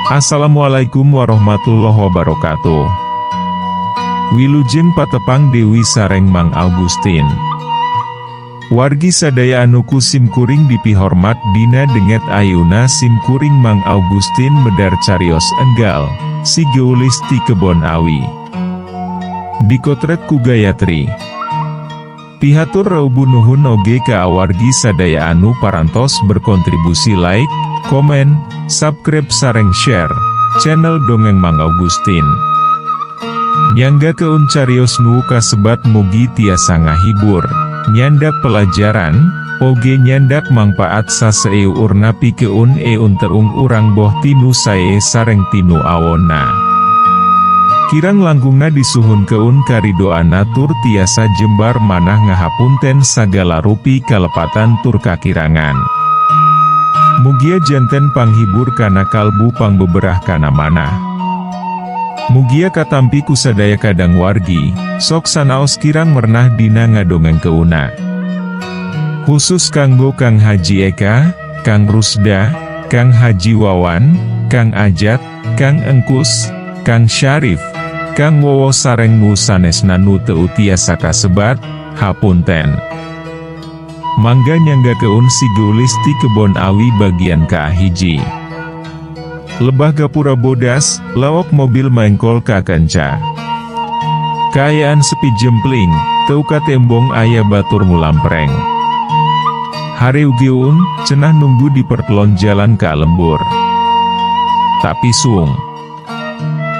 Assalamualaikum warahmatullahi wabarakatuh. Wilujeng patepang Dewi sareng Mang Augustin. Wargi sadaya anu ku simkuring dipihormat, dina dinten ayeuna simkuring Mang Augustin medar carios enggal, si geulis ti kebon awi. Dikotret ku Gayatri. Pihatur reubu nuhun oge ka awargi sadaya anu parantos berkontribusi like, komen, subscribe sareng share channel Dongeng Mang Augustin. Nyanggakeun carios nu kasebat, mugi tiasa ngahibur, nyandak pelajaran, oge nyandak mangpaat saseueurna pikeun eunteung urang, boh tinu sae sareng tinu awonna. Kirang langkungna disuhunkeun karidoanna tur tiasa jembar manah ngahapunten sagala rupi kalepatan tur kakirangan. Mugia janten panghibur kana kalbu, pangbeberah kana manah. Mugia katampi ku sadaya kadang wargi, sok sanaos kirang mernah dina ngadongengkeunna. Khusus kanggo Kang Haji Eka, Kang Rusda, Kang Haji Wawan, Kang Ajat, Kang Engkus, Kang Syarif, Kang Wowo sareng nu sanesna nu teu tiasa kasebat, hapunten. Mangga nyanggakeun si geulis ti kebon awi bagian kahiji. Lebah gapura bodas, lawak mobil maengkol ka kenca. Kaayaan sepi jempling, teu katembong aya batur ngulampreng. Hareugeun, cenah nunggu di pertelon jalan ka lembur. Tapi suung.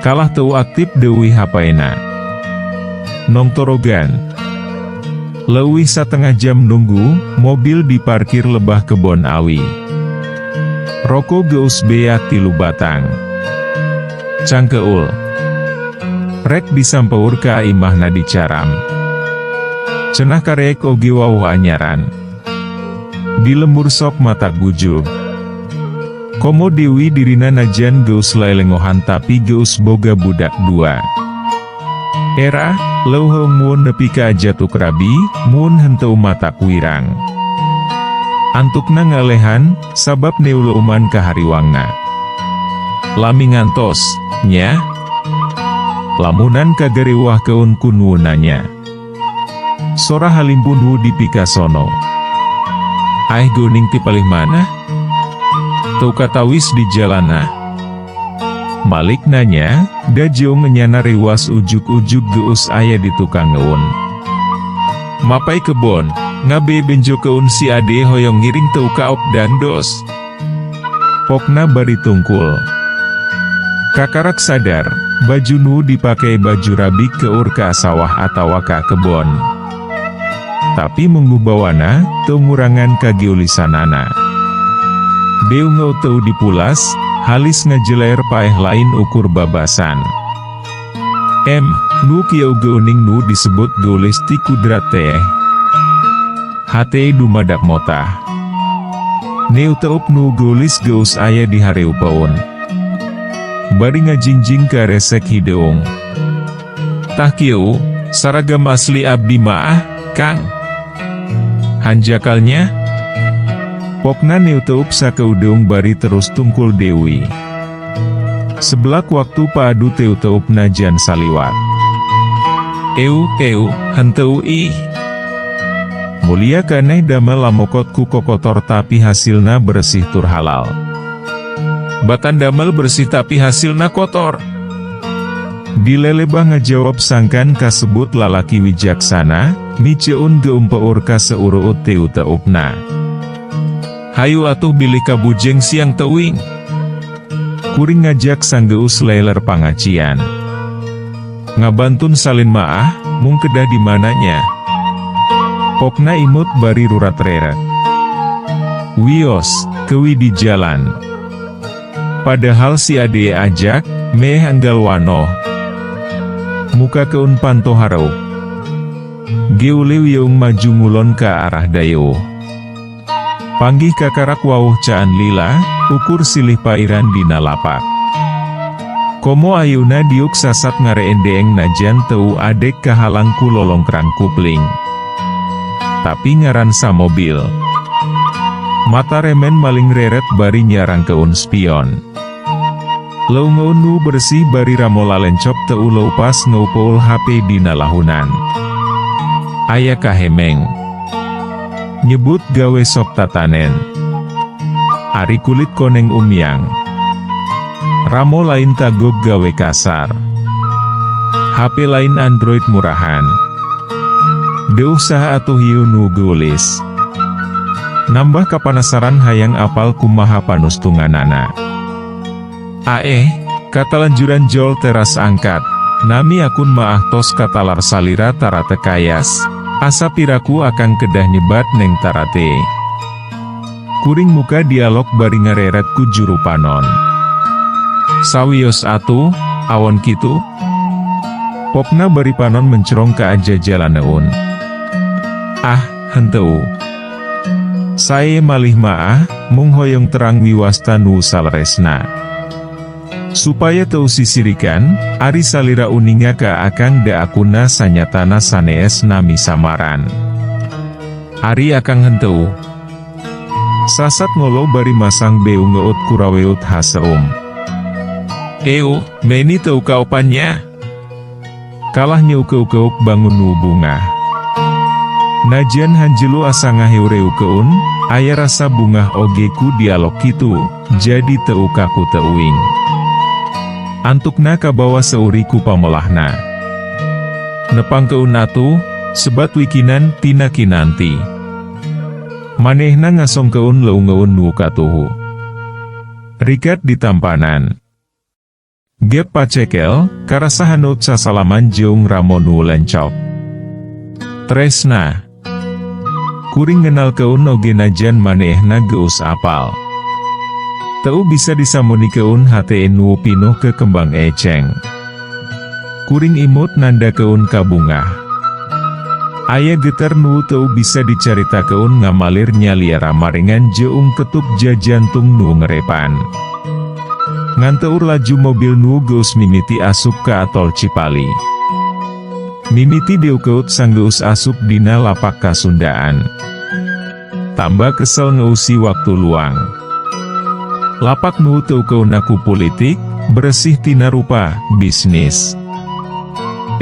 Kalah teu aktif deui hapaena. Nongtorogan. Leuwih satengah jam nunggu, mobil diparkir lebah kebon awi. Roko geus beak 3 batang. Cangkeul. Rek disampeur ka imahna dicaram. Cenah kareek oge wawuh anyaran. Di lembur sok matak gujug. Komo Dewi dirina najan geus lelengohan tapi geus boga budak dua. Era, leuheung mun nepi ka ajatuk rabi, mun henteu matak wirang. Antukna ngalehan, sabab neuleuman kahariwangna. Lami ngantos, nya? Lamunan kagarewahkeun ku nuwunanya. Sora halimpu nu dipikasono. Aeh, geuning ti palih mana? Teu katawis di jalana. Malik nanya, da jeung enyana rewas ujug-ujug geus aya di tukangeun. Mapay kebon, ngabe benjokeun si ade hoyong ngiring teu kaop dandos. Pokna bari tungkul. Kakarak sadar, baju nu dipake baju rabik keur ka sawah atawa ka kebon. Tapi mungguh bawana, teu ngurangan kageulisanana. Beungeu teu dipulas, halis ngajeler paeh lain ukur babasan. Nu kieu geuning nu disebut geulis ti kudrat teh. Hate dumadak motah. Neuteup nu geulis geus aya di hareupeun. Bari ngajingjing ka resek hideung. Tah kieu, saragam asli abdi maah, Kang. Hanjakalnya? Pokna neuteup sakeudeung bari terus tungkul Dewi. Sebelak waktu paadu teuteup najan saliwat. Eu, eu, henteu ih. Mulia kaneh damel lamokot ku kokotor tapi hasilna bersih tur halal. Batan damel bersih tapi hasilna kotor. Dilelebah ngajawab sangkan kasebut lalaki wijaksana, miceun geumpeur ka seuruut teuteupna. Hayu atuh bilih kabujeng siang teuing. Kuring ngajak sanggeus leler pangacian. Ngabantun salin maah, mung kedah di mananya. Pokna imut bari rurat reret. Wios, kewi di jalan. Padahal si ade ajak, meh enggal wanoh. Mukakeun panto hareup. Geule wieung maju ngulon ka arah dayeuh. Panggih kakarak wawuh caan lila, ukur silih pairan dina lapak. Komo ayeuna diuk sasat ngareendeeng najan teu adek kahalang ku lolongkrang kupling. Tapi ngaran samobil. Mata remen maling reret bari nyarangkeun spion. Leungeun nu beresih bari Ramo lalencop teu leupas ngeupeul HP dina lahunan. Aya kahemeng. Nyebut gawe sok tatanen. Ari kulit koneng umyang. Ramo lain tagog gawe kasar. HP lain Android murahan. Deuh saha atuh ieu nu geulis. Nambah kapanasaran hayang apal kumaha panustunganana. Aeh, katalanjuran jol teras angkat, nami akun maah tos katalar salira tara teu kayas, asa piraku akang kedah nyebat Neng Tarate. Kuring muka dialog bari ngareret ku juru panon. Sawios atuh, awon kitu? Pokna bari panon mencrong ka aja jalaneun. Ah, henteu. Sae malih maah, mung hoyong terang wiwasta nu saleresna. Supaya teu sisirikan, ari salira uninga ka akang da akunna sanyatana sanees nami samaran. Ari akang henteu. Sasat ngolo bari masang beungeut kuraweut haseum. Euweuh, meni teu kaopan nya. Kalah nyeukeuk-keuk bangun nu bungah. Najan hanjelu asa ngaheureukeun, aya rasa bungah oge ku dialog kitu, jadi teu kaku teuing. Antukna kabawa seuri ku pamelahna. Nepangkeun atuh, sebat wikinan tina kinanti. Manehna ngasongkeun leungeun nu katuhu. Rikat ditampanan. Gep pacekel, karasa haneut sasalaman jeung Ramo nu lencok. Tresna. Kuring ngenalkeun oge najan manehna geus apal. Teu bisa disamunikeun hate nu pinuh ke kembang eceng. Kuring imut nandakeun kabungah. Aya geter nu teu bisa dicaritakeun ngamalir nyaliara marengan jeung ketuk jajantung nu ngerepan. Ngan teuur laju mobil nu geus mimiti asup ka tol Cipali. Mimiti deukeut sanggeus asup dina lapak kasundaan. Tambah kesel ngeusi waktu luang. Lapak nu teu keuna ku politik, beresih tina rupa, bisnis.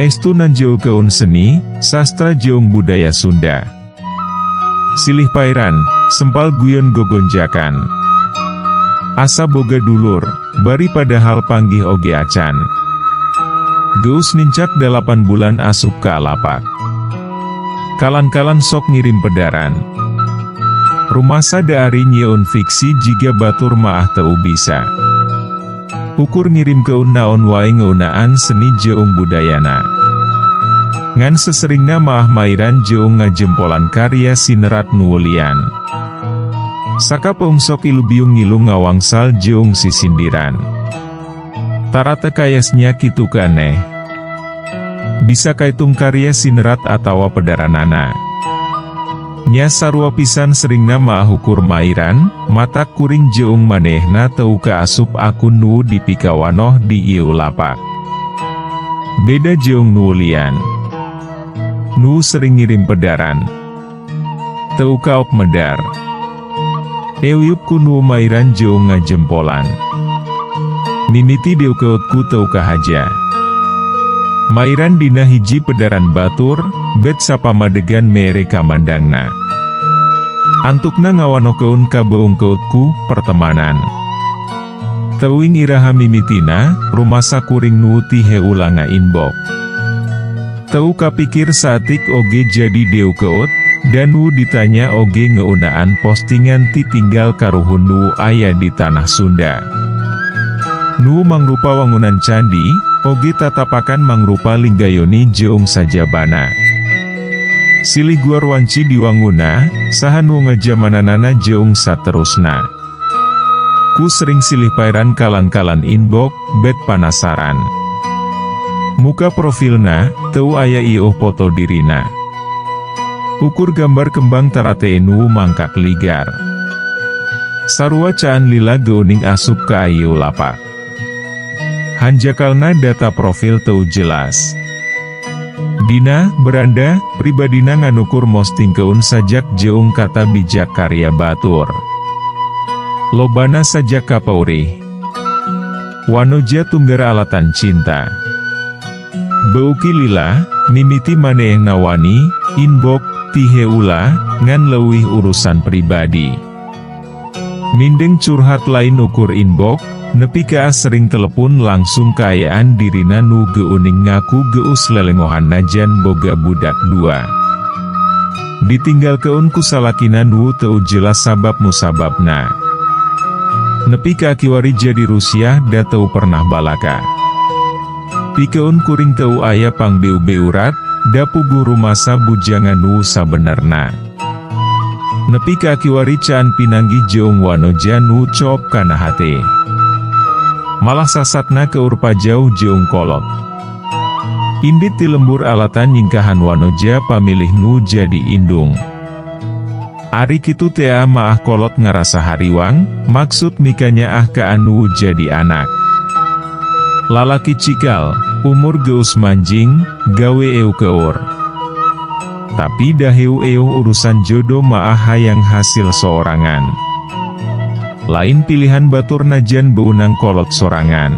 Estu nanjeukeun seni, sastra jeung budaya Sunda. Silih pairan, sempal guyon gogonjakan. Asa boga dulur, bari padahal panggih oge acan. Geus nincak 8 bulan asup ka lapak. Kalan-kalan sok ngirim pedaran. Rumasa da ari nyieun fiksi jiga batur maah teu bisa. Ukur ngirimkeun naon wae ngeunaan seni jeung budayana. Ngan seseringna maah mairan jeung ngajempolan karya sinerat nu lian. Sakapeung sok ilubiung ngilu ngawangsal jeung sisindiran. Tara teu kayas nya kitu keneh. Bisa kaitung karya sinerat atawa pedaranana. Nya sarua pisan seringna maah ukur mairan, matak kuring jeung manehna teu kaasup akun nu dipikawanoh di ieu lapak. Beda jeung nu lian. Nu sering ngirim pedaran. Teu kaop medar. Euyup ku nu mairan jeung ngajempolan. Mimiti deukeut ku teu kahaja. Mairan dina hiji pedaran batur, bet sapamadegan mere kamandangna. Antukna ngawanohkeun kabeungkeut ku pertemanan. Teuing iraha mimitina, rumasa kuring nu ti heula nga-inbox. Teu kapikir saeutik oge jadi deukeut, dan nu ditanya oge ngeunaan postingan ti tinggal karuhun nu aya di tanah Sunda. Nu mangrupa wangunan candi, oge tatapakan mangrupa linggayoni jeung sajabana. Silih guar wanci diwanguna, saha nu ngajamananana jeung saterusna. Ku sering silih pairan kalan-kalan inbox, bet panasaran. Muka profilna, teu aya ieuh foto dirina. Ukur gambar kembang tarate nu mangkak ligar. Sarua caan lila geuning asup ka ieu lapak. Hanjakalna data profil teu jelas. Dina, beranda, pribadina nganukur mostingkeun sajak jeung kata bijak karya batur. Lobana sajak kapaurih. Wanoja tunggal alatan cinta. Beuki lila, mimiti manehna wani, inbox, ti heula, ngan leuwih urusan pribadi. Mindeng curhat lain ukur inbox, nepi ka sering telepon langsung kaayaan dirina nu geuning ngaku geus lelengohan najan boga budak dua. Ditinggalkeun ku salakina nu teu jelas sabab musababna. Nepi ka kiwari jadi rusiah da teu pernah balaka. Pikeun kuring teu aya pangbeu-beurat, da puguh rumasa bujangan nu sabenerna. Nepi ka kiwari can pinanggih jeung wanoja nu coop kana hate. Malah sasatna keur pajauh jeung kolot. Indit ti lembur alatan nyingkahan wanoja pamilih nu jadi indung. Ari kitu tea maah kolot ngarasa hariwang, maksud mikanyaah ka anu jadi anak. Lalaki cikal, umur geus manjing, gawe eukeur. Tapi da heu-euh urusan jodoh maah hayang hasil sorangan. Lain pilihan batur najan beunang kolot sorangan.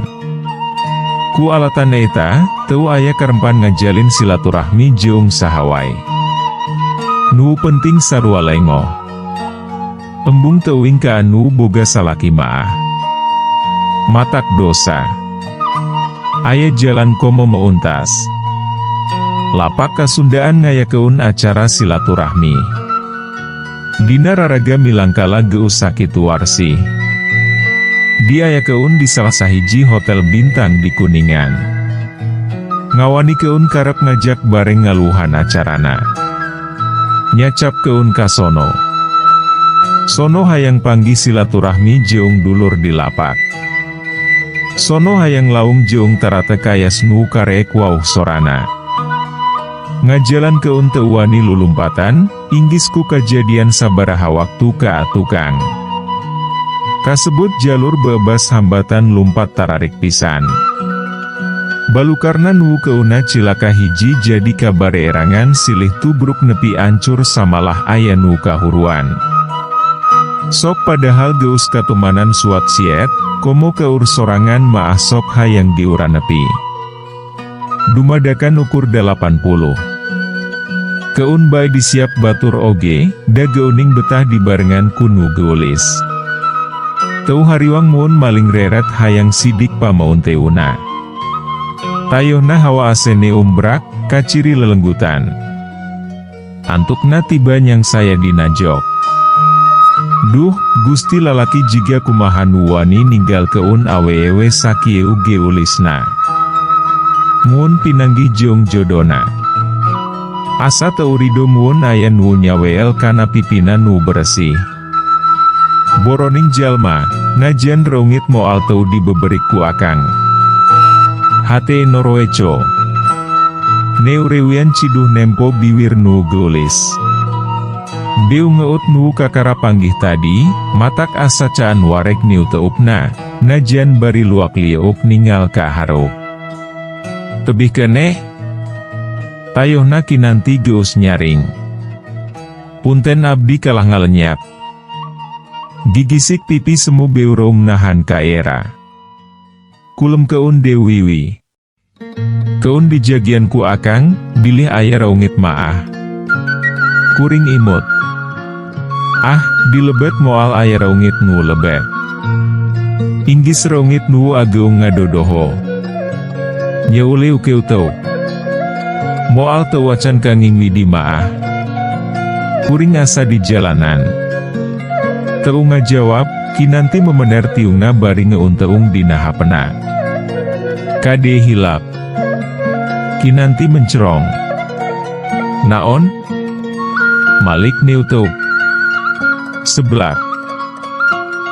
Ku alatan eta, teu aya karempan ngajalin silaturahmi jeung saha wae. Nu penting sarua lengoh. Embung teuing ka anu boga salaki maah. Matak dosa. Aya jalan komo meuntas. Lapak Kasundaan ngayakeun acara silaturahmi. Dina raraga milangkala geus sakitu warsih. Diayakeun di salah sahiji hotel bintang di Kuningan. Ngawanikeun karep ngajak bareng ngaluhan acarana. Nyacapkeun ka sono. Sono hayang panggih silaturahmi jeung dulur di lapak. Sono hayang laung jeung tarate kayas nu kareek wauh sorana. Ngajalankeun teu wani lulumpatan, inggis ku kajadian sabaraha waktu ka tukang. Kasebut jalur bebas hambatan lumpat tararik pisan. Balukarna nu keuna cilaka hiji jadi kabareerangan silih tubruk nepi ancur samalah aya nu kahuruan. Sok padahal geus katumanan suat siet, komo keur sorangan maah sok hayang diuranepi. Dumadakan ukur 80. Keun bae disiap batur oge, da geuning betah dibarengan ku nu geulis. Teu hariwang mun maling reret hayang sidik pamaunteuna. Tayohna hawa asene umbrak, kaciri lelenggutan. Antukna tiba nyang saya dina jok. Duh, Gusti lalaki jiga kumaha nu wani ninggalkeun awewe sakieu geulisna. Mun pinanggih jeung jodona. Asa teu rido mun aya nu nyaweel kana pipina nu beresih. Boroning jalma, najan reungit moal teu dibeberik ku akang. Hate noroeco. Neurewian ciduh nempo biwir nu geulis. Beu ngeut nu kakara panggih tadi, matak asa caan warek niuteupna, najan bari luak lieuk ningal ka hareup. Tebih keneh? Tayohna Kinanti geus nyaring. Punten abdi kalah ngalenyap. Gigisik pipi semu beureum nahan kaera. Kulemkeun Dewiwi. Keun dijagian ku akang, bilih aya raungit maah. Kuring imut. Ah, dilebet moal aya raungit nu lebet. Inggis raungit nu ageung ngadodoho. Nyeule ukeuteuk. Moal teu wacan kanging widi maah. Kuring asa di jalanan. Teu ngajawab, Kinanti memener tiungna bari ngeunteung dina hapena. Kade hilap. Kinanti mencerong. Naon? Malik neuteuk. Seblak.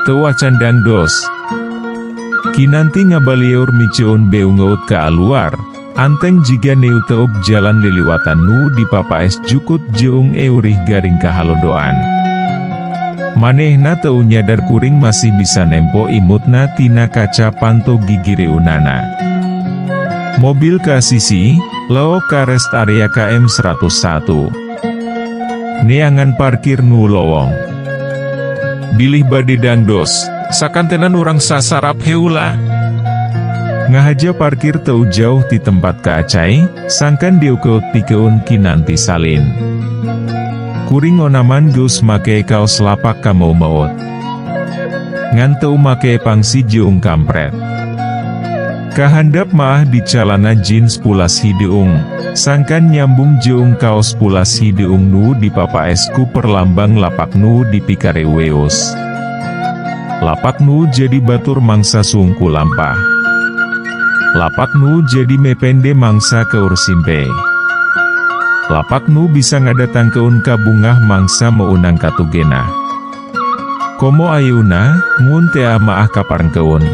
Teu acan dangdos. Kinanti ngabalieur miceun beungeut ka aluar, anteng jiga neuteuk jalan liliwatan nu dipapaes jukut jeung eurih garing kahalodoan. Manehna teu nyadar kuring masih bisa nempo imutna tina kaca panto gigireunana. Mobil ka sisi, leok ka rest area KM 101. Neangan parkir nu lowong. Bilih bade dangdos, sakantenan urang sasarap heula. Ngahaja parkir teu jauh ti tempat kaacai, sangkan dieukeut pikeun Kinanti salin. Kuring onaman geus make kaos lapak kameumeut. Ngan teu make pangsi jeung kampret. Kahandap maah di calana jeans pulas hideung, sangkan nyambung jeung kaos pulas hideung nu dipapaes ku perlambang lapak nu dipikareuweus. Lapak nu jadi batur mangsa sungku lampah. Lapak nu jadi mepende mangsa keur simpe. Lapak nu bisa ngadatangkeun kabungah mangsa meunang katugena. Komo ayeuna, mun tea maah kaparengkeun.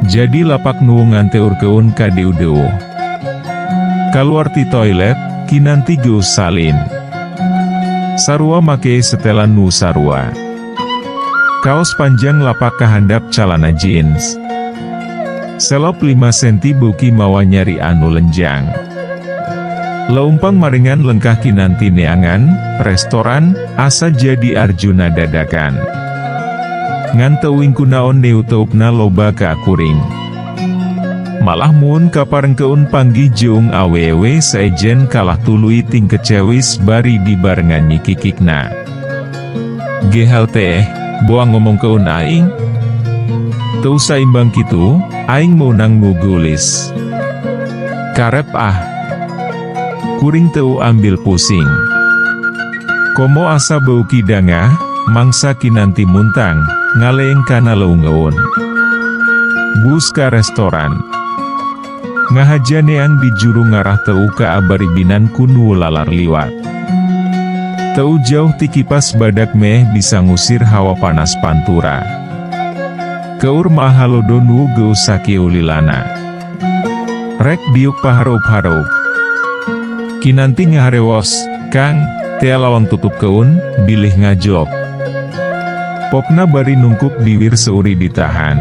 Jadi lapak nu nganteurkeun ka dieu-deuh. Kaluar ti toilet, Kinanti geus salin. Sarua make setelan nu sarua. Kaos panjang lapak kahandap calana jeans. Selop 5 senti beuki mawa nyari anu lenjang. Leumpang marengan lengkah Kinanti neangan restoran, asa jadi Arjuna dadakan. Ngan teuing kunaon neuteupna loba ka kuring. Malah mun kaparengkeun panggih jeung awewe sejen kalah tuluy ting kecewis bari dibarengan nyikikikna. Gehal teh, boa ngomongkeun aing? Teu saimbang kitu, aing meunang nu geulis. Karep ah. Kuring teu ambil pusing. Komo asa beuki dangah, mangsa Kinanti muntang, ngaleeng kana leungeun. Bus ka restoran. Ngahaja neang di juru ngarah teu kaabaribinan ku nu lalar liwat. Teu jauh ti kipas badak meh bisa ngusir hawa panas pantura. Keur maah halodo nu geus sakieu lilana. Rek diuk pahareup-hareup. Kinanti ngaharewos, "Kang, tea lawang tutupkeun, bilih ngajlok." Pokna bari nungkup biwir seuri ditahan.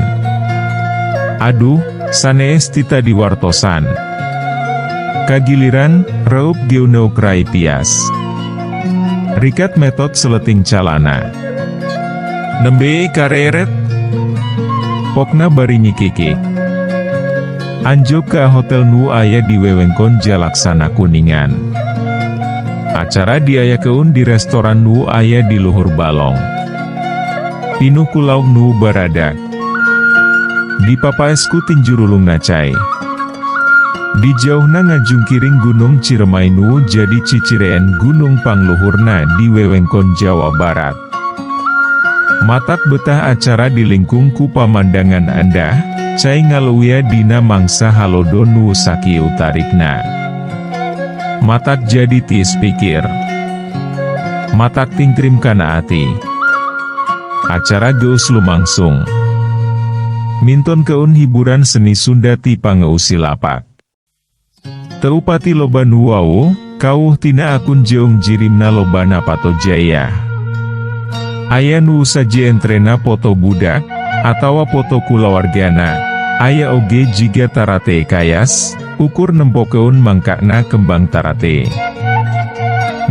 Aduh, sanees ti tadi wartosan. Kagiliran, reup geuneuk rai pias. Rikat metot seleting calana. "Nembe kareret?" Pokna bari nyikikik. Anjog ka hotel nu aya di wewengkon Jalaksana Kuningan. Acara diayakeun di restoran nu aya di luhur balong. Pinuh ku lauk nu baradag. Dipapaes ku tinjurulungna cai. Di jauhna ngajungkiring Gunung Ciremai nu jadi cicireen gunung pangluhurna di wewengkon Jawa Barat. Matak betah acara di lingkung ku pamandangan endah, cai ngaluya dina mangsa halodo nu sakieu tarikna. Matak jadi tiis pikir. Matak tingtrim kana ati. Acara geus lumangsung. Mintonkeun hiburan seni Sunda ti pangeusi lapak. Teu pati loba nu wawuh, kawuh tina akun jeung jirimna lobana pato jaya. Aya nu saji entrena foto budak, atawa foto kulawargana, aya oge jiga tarate kayas, ukur nempokeun mangkakna kembang tarate.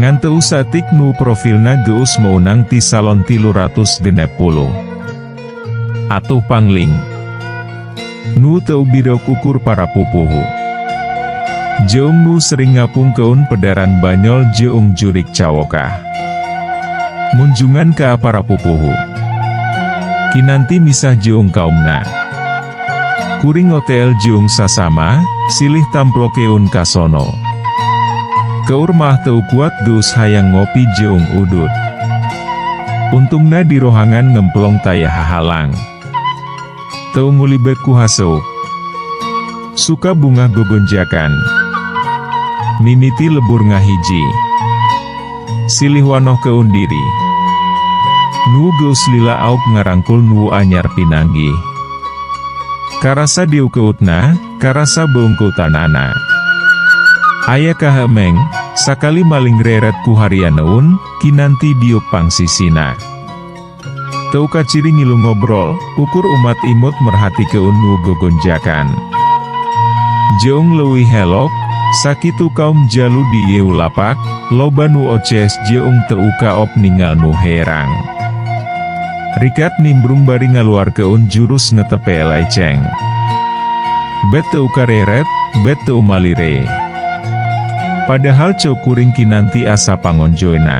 Ngan teu saeutik nu profilna geus meunang ti salon 360. Atuh pangling. Nu teu bidok ukur para pupuhu. Jeung nu sering ngapungkeun pedaran banyol jeung jurik cawokah. Munjungan ka para pupuhu. Kinanti misah jeung kaumna. Kuring hotel jeung sasama, silih tamplokeun kasono. Keur mah teu kuat geus hayang ngopi jeung udut. Untungna di rohangan ngemplong taya hahalang. Teu ngulibet ku haseuk. Suka bungah gogonjakan. Mimiti lebur ngahiji. Silih wanohkeun diri. Nu geus lila aub ngarangkul nu anyar pinanggih. Karasa dieukeutna, karasa beungkeutanana. Aya kahaemeng, sakali maling reret ku harianeun, Kinanti diuk pangsisina. Teu kaciri ngilu ngobrol, ukur umat imut merhatikeun nu gogonjakan. Jeung leuwih helok, sakitu kaum jalu di ieu lapak, loba nu oces jeung teu kaop ningal nu herang. Rikat nimbrung bari ngaluarkeun jurus ngetepe leceng. Bet teu kareret, bet teu malire. Padahal ceuk kuring Kinanti asa pangonjoyna.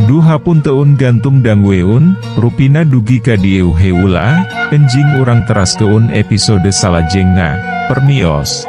Duh hapunteun gantung dangueun, rupina dugi ka dieu heula, enjing urang teraskeun episode salajengna, permios.